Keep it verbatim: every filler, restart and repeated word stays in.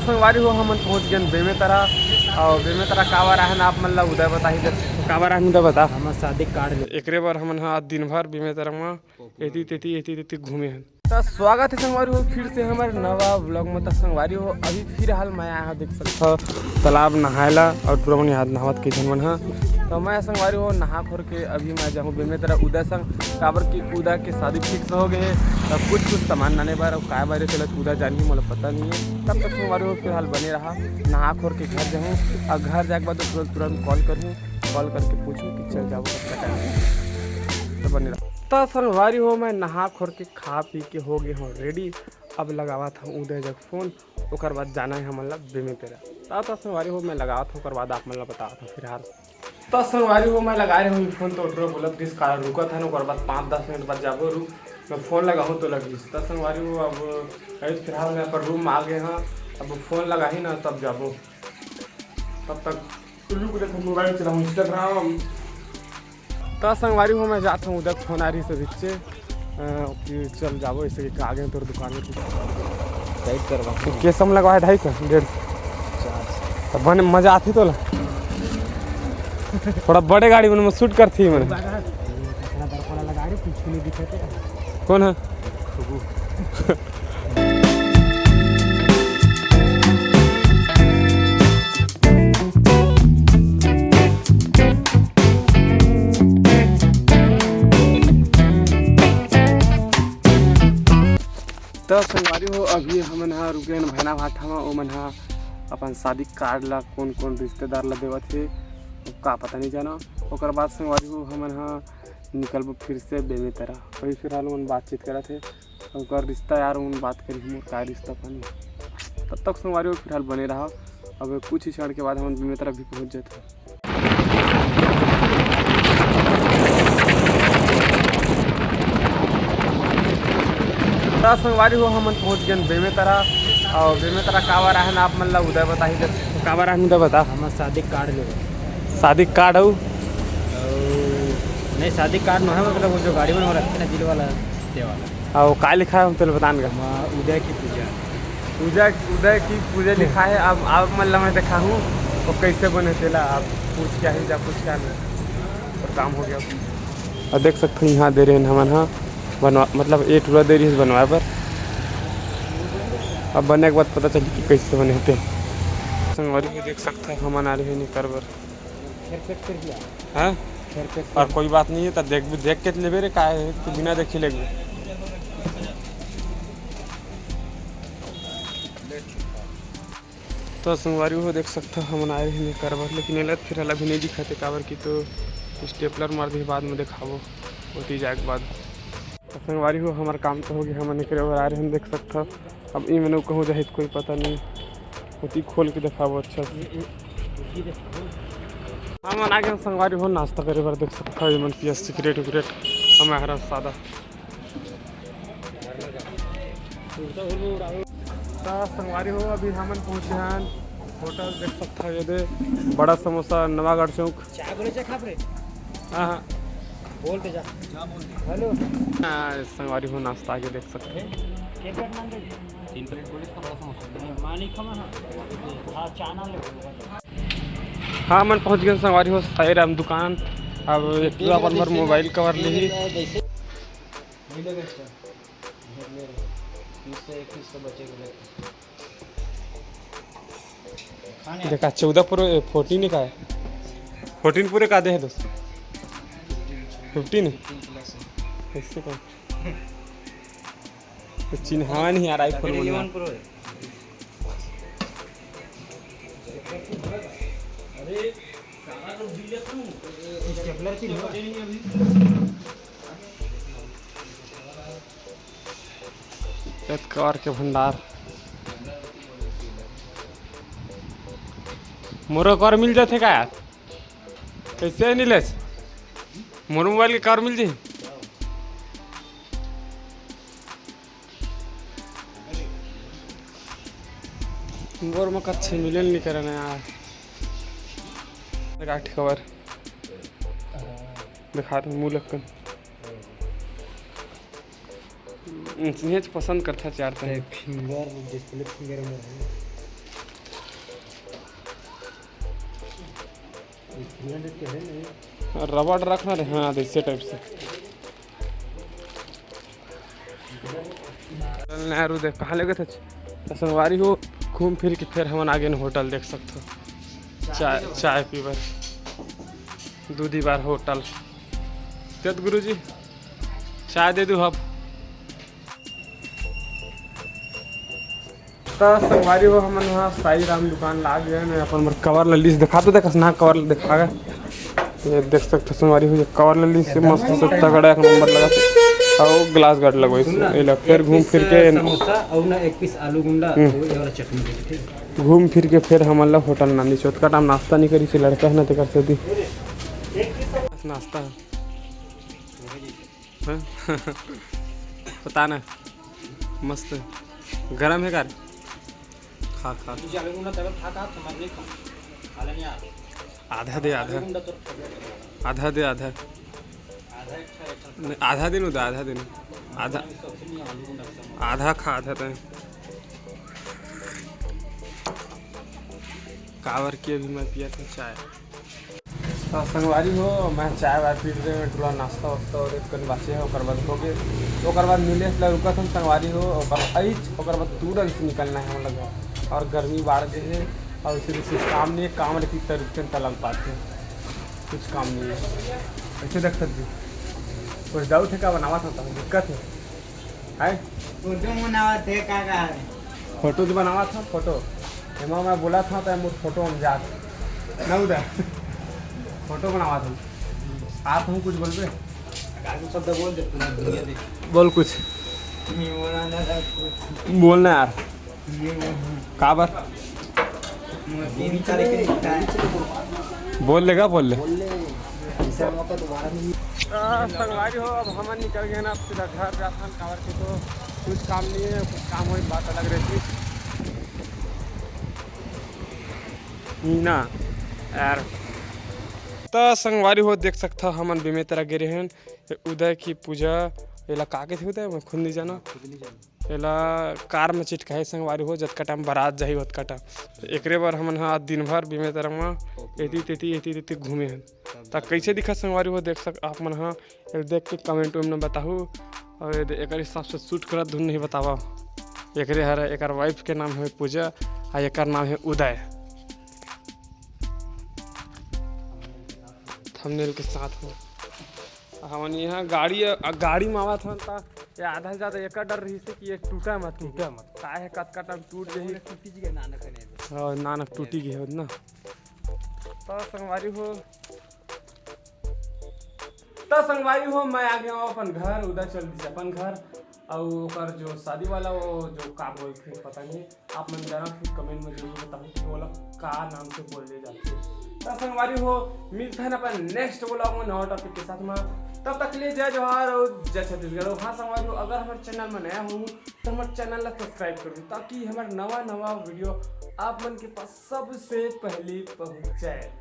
संगवारी हो, हमन पहुंच गेन बेमेतरा। और बेमेतरा काबर आहन, आप मन ला उदय बताही। जब काबर आहन, उदय बता। हमर शादी कार्ड ले। एकरे बर हमन ह आज दिन भर बेमेतरा म एती तेती, एती तेती घूमे हन। त स्वागत है संगवारी हो फिर से हमर नवा व्लॉग में। त संगवारी हो, अभी फिलहाल मैं आया हूँ, देख सकत हो, तालाब नहाए ला, और टूरा मन यहाँ नहावत कई झन मन ह। तो मैं संगवारी हो नहा खोर के अभी मैं जाहूँ बेमेतरा उदय संग, काबर कि उदय के शादी फिक्स हो गए है। तब कुछ कुछ सामान लाने बर, और काय बारे चलत उदय जानी, मोला पता नहीं है। तब तक संगवारी हो फिलहाल बने रहा, नहा खोर के घर जाहूँ, और घर जाए के बाद तुरंत तुरंत कॉल करूँ, कॉल करके पूछूँ कि चल जाबो कब तक। तो बने रहा। त संगवारी हो, मैं नहा खोर के खा पी के हो गए हूँ रेडी। अब लगावत हूँ उदय जग फोन, ओकर बाद जाना है हमन ला बेमेतरा। त, त संगवारी हो, मैं लगावत हूँ, ओकर बाद आप मन ला बतावत हूँ फिलहाल। त संगवारी हो, मैं लगा रहे हूँ फोन, तो टूरा बोलत दिस का रुकत है ना, ओकर बाद पाँच दस मिनट बाद जाबो, रुक, मैं फोन लगाहूँ तो लग दिस। त संगवारी हो, अब अभी फिलहाल मैं अपन रूम में आ गए हाँ, अब फोन लगाही ना तब जाबो। तब तक रुक, देखो मोबाइल चलाऊँ, इंस्टाग्राम। त संगवारी हो, मैं जात हूँ उदय फोन आ रही से बिच्चे, अ, कि चल जाबो, ऐसे कि आगे तोर दुकान में। टाइट करवा। तो केसम लगवा है ढाई सौ, डेढ़ सौ। चार सौ। तो बने मजा आती तो ला। थोड़ा बड़े गाड़ी में शूट करती है मैंने। इतना बड़ा वाला लगा रहे, पीछे नहीं दिखे तो। कौन है? त संगवारी हो, अभी हमन ह रुके हन भैना भाठा म। ओमन ह अपन शादी कार्ड ला कोन कोन रिश्तेदार ला देवत हे, का पता नहीं जाना। ओकर बाद संगवारी हो, हमन ह निकलबो फिर से बेमेतरा। वही फिलहाल ओमन बातचीत करत हे, ओकर रिश्ता यार, ओमन बात करी मोर का रिश्ता पानी। तब तक संगवारी हो फिलहाल बने रहा, अब कुछ ही क्षण के बाद हमन बेमेतरा भी पहुँच जाते। त संगवारी हो, हमन पहुंच गेन बेमेतरा। और बेमेतरा काबर आहन, आप मन ला उदय बताही। जब काबर आहन, उदय बता। हमर शादी कार्ड लेवे। शादी कार्ड हऊ? नहीं, शादी कार्ड नो है, मतलब वो जो गाड़ी में रखते ना, दिल वाला, ते वाला। और का लिखा है, हम तेल बतान का। उदय की पूजा। पूजा, उदय की पूजा लिखा है। अब आप मन ला मैं दिखाहूँ, वो कैसे बने तेला। आप पूछ के आही जा, पूछ के आना। और काम हो गया। और देख सकते हैं, यहाँ दे रहे हैं हमन, हाँ, बनवा, मतलब ए टूरा दे रही है बनवाए बर। अब बने के बाद पता चली कि कैसे बने थे। संगवारी हो, देख सकते हैं, हमन आ रहे हैं निकर बर। हाँ? और कोई बात नहीं है, तो देख, देख के लेबे रे, का है, तू बिना देखे लेबे। तो संगवारी हो, देख सकथव, हमन आए रहिन एकर बर, लेकिन एला फिलहाल अभी नहीं दिखत हे, काबर कि तो स्टेपलर मार दे, बाद में देखाबो, ओती जाए के बाद। तो संगवारी हो, हमर काम तो हो गया, हमन एकरे बर आए रहिन, देख सकथव। अब ई मने कहूँ जाही तो कोई पता नहीं, ओती खोल के देखाबो अच्छा से। हमन आ गए संगवारी हो, नाश्ता करे बर, देख सकथव, ये मन पिया सिगरेट उगरेट, हम हरा सादा। त संगवारी हो, अभी हमन पहुंचे हन होटल, देख सकथव ये दे बड़ा समोसा नवागढ़ चौक। चाय बोले, चाय खाब रे? हाँ, हाँ। बोल के जा। हेलो। हाँ, संगवारी हो, नाश्ता आगे देख सकथव। के प्लेट नान दे? तीन प्लेट बोले, इसका बड़ा समोसा। मानी खमा, हाँ। हाँ, चाय नान ले। हाँ, हमन पहुंच गए संगवारी हो साई राम दुकान। अब एक अपन बर मोबाइल कवर लेही। वही लगे इसका। इधर ले रहे। तीस से इकतीस तो बचेगा, ले। खाने देखा, चौदह प्रो, ए, फोर्टीन का है। फोर्टीन प्रो का दे है दोस्त? फिफ्टीन है? फिफ्टीन प्लस है। इससे कम। तो चिन्हावा नहीं आ रहा iPhone अरे, में। इलेवन प्रो है। अरे, स्टेपलर की लो। एतका कवर के भंडार। मोरो कवर मिल जाथे का यार? कैसे है नीलेश? मोर मोबाइल के कवर मिल जाही? मोर में कच्छे मिले नहीं करे ना यार। गाठ कवर दिखा दे मुँह लक्कन। इंचनेच पसंद करथा चार तने। फिंगर, डिस्प्ले फिंगर में है। रबड़ रखना रे, हाँ, ऐसे टाइप से। नहरू देख कहाँ लगे थे। त संगवारी हो, घूम फिर के फिर हमन आगे न होटल देख सकथो, चाय, चाय पीबर, दूधी बार होटल। तेत गुरुजी, चाय दे दू हब। त संगवारी हो, हमन ह साई राम दुकान ला आ गए हैं। अपन बर कवर ला लिस, देखा तो देख, ना कवर ला देखा गे। ये देख सकते हो संगवारी हो, ये कवर ला लिस, मस्त से तगड़ा एक नंबर लगा। और ग्लास गार्ड लगवाइस, एला फिर घूम फिर के समोसा और ना एक पीस आलू गुंडा, हम्म। वो ये वाला चटनी दे दे, ठीक है? घूम फिर के फिर हमन ला होटल ना नीचे, ओतका टाइम नाश्ता नहीं करी से लड़का है ना, तेकर सेती नाश्ता है। हाँ? पता ना, मस्त गरम है का रे? खा, खा। आधा दे, आधा। आधा दे, आधा। नहीं, आधा दे नू दा, आधा दे नू। आधा, आधा खा, आधा तय। काबर कि अभी मैं पिया था चाय। त संगवारी हो, मैं चाय वाय पी रहे, थोड़ा नाश्ता वास्ता और एक कन बाचे है, ओकर बाद हो गए। ओकर बाद मिले ला रुकत हम संगवारी हो, ओकर अइच, ओकर बाद तुरंत से निकलना है हम लोग। और गर्मी बाढ़ गई है, और इसे भी कुछ काम नहीं है, काम रहती त रुकते हैं, तलब पाते हैं, कुछ काम नहीं है। ऐसे देख सकते, कुछ डाउट है का बनावा था, तो दिक्कत है, है? फोटो बनावा थे, का का है? फोटो तो बनावा था, फोटो। एमा मैं बोला था, तो मोर फोटो हम जात। ना उधर। फोटो बनावा था। आप हम कुछ बोलबे? शब्द बोल दे, पूरा दुनिया देख। बोल कुछ। नहीं बोला ना था कुछ। बोलना यार। नहीं बोलना। काबर? तीन तारीख के बोल लेगा, बोल ले। संगवारी हो, अब हमन निकल गए ना, अब सीधा घर जाथन, काबर के तो कुछ काम नहीं है, कुछ काम होई बात अलग रहती। ना यार। त संगवारी हो, देख सकता हमन बेमेतरा गे रहेन, उदय की पूजा, एला का कथे उदय, मैं खुद नहीं जाना। एला कार में चिटकाए संगवारी हो, जतका टाइम बारात जाही ओतका टाइम। एकरे बर हमन ह आज दिन भर बेमेतरा म एती तेती, एती तेती घूमे हन। त कैसे दिखत संगवारी हो, देख सक आप मन ह, एला देख के कमेंट में बताहू। और ये दे-, एकर हिसाब से शूट करत धुन नहीं बतावा। एकरे हर, एकर वाइफ के नाम है पूजा, आ एकर नाम है उदय। थंबनेल के साथ हो। हमन यहाँ गाड़ी, अ, गाड़ी में आवत हन, त ये आधा से ज्यादा एकर डर रही से कि ये टूटा मत, टूटा मत। काहे कतका टाइम टूट जाही। टूटी जी के नानक है नहीं। हाँ, नानक टूटी गई हो ना। त संगवारी हो, त संगवारी हो, मैं आ गया हूँ अपन घर, उदय चल दिस अपन घर। और ओकर जो शादी वाला, वो जो का बोलते, पता नहीं। आप मन जाना फिर कमेंट में जरूर बताओ कि ओला का नाम से बोले जाथे। त संगवारी हो, मिलथन अपन नेक्स्ट व्लॉग में नवा टॉपिक के साथ में। तब तक के लिए जय जोहार और जय छत्तीसगढ़। और हाँ संगवारी हो, अगर हमारे चैनल में नया हो तो हमारे चैनल ला सब्सक्राइब कर दो, ताकि हमारे नवा नवा वीडियो आप मन के पास सबसे पहले पहुंच जाए।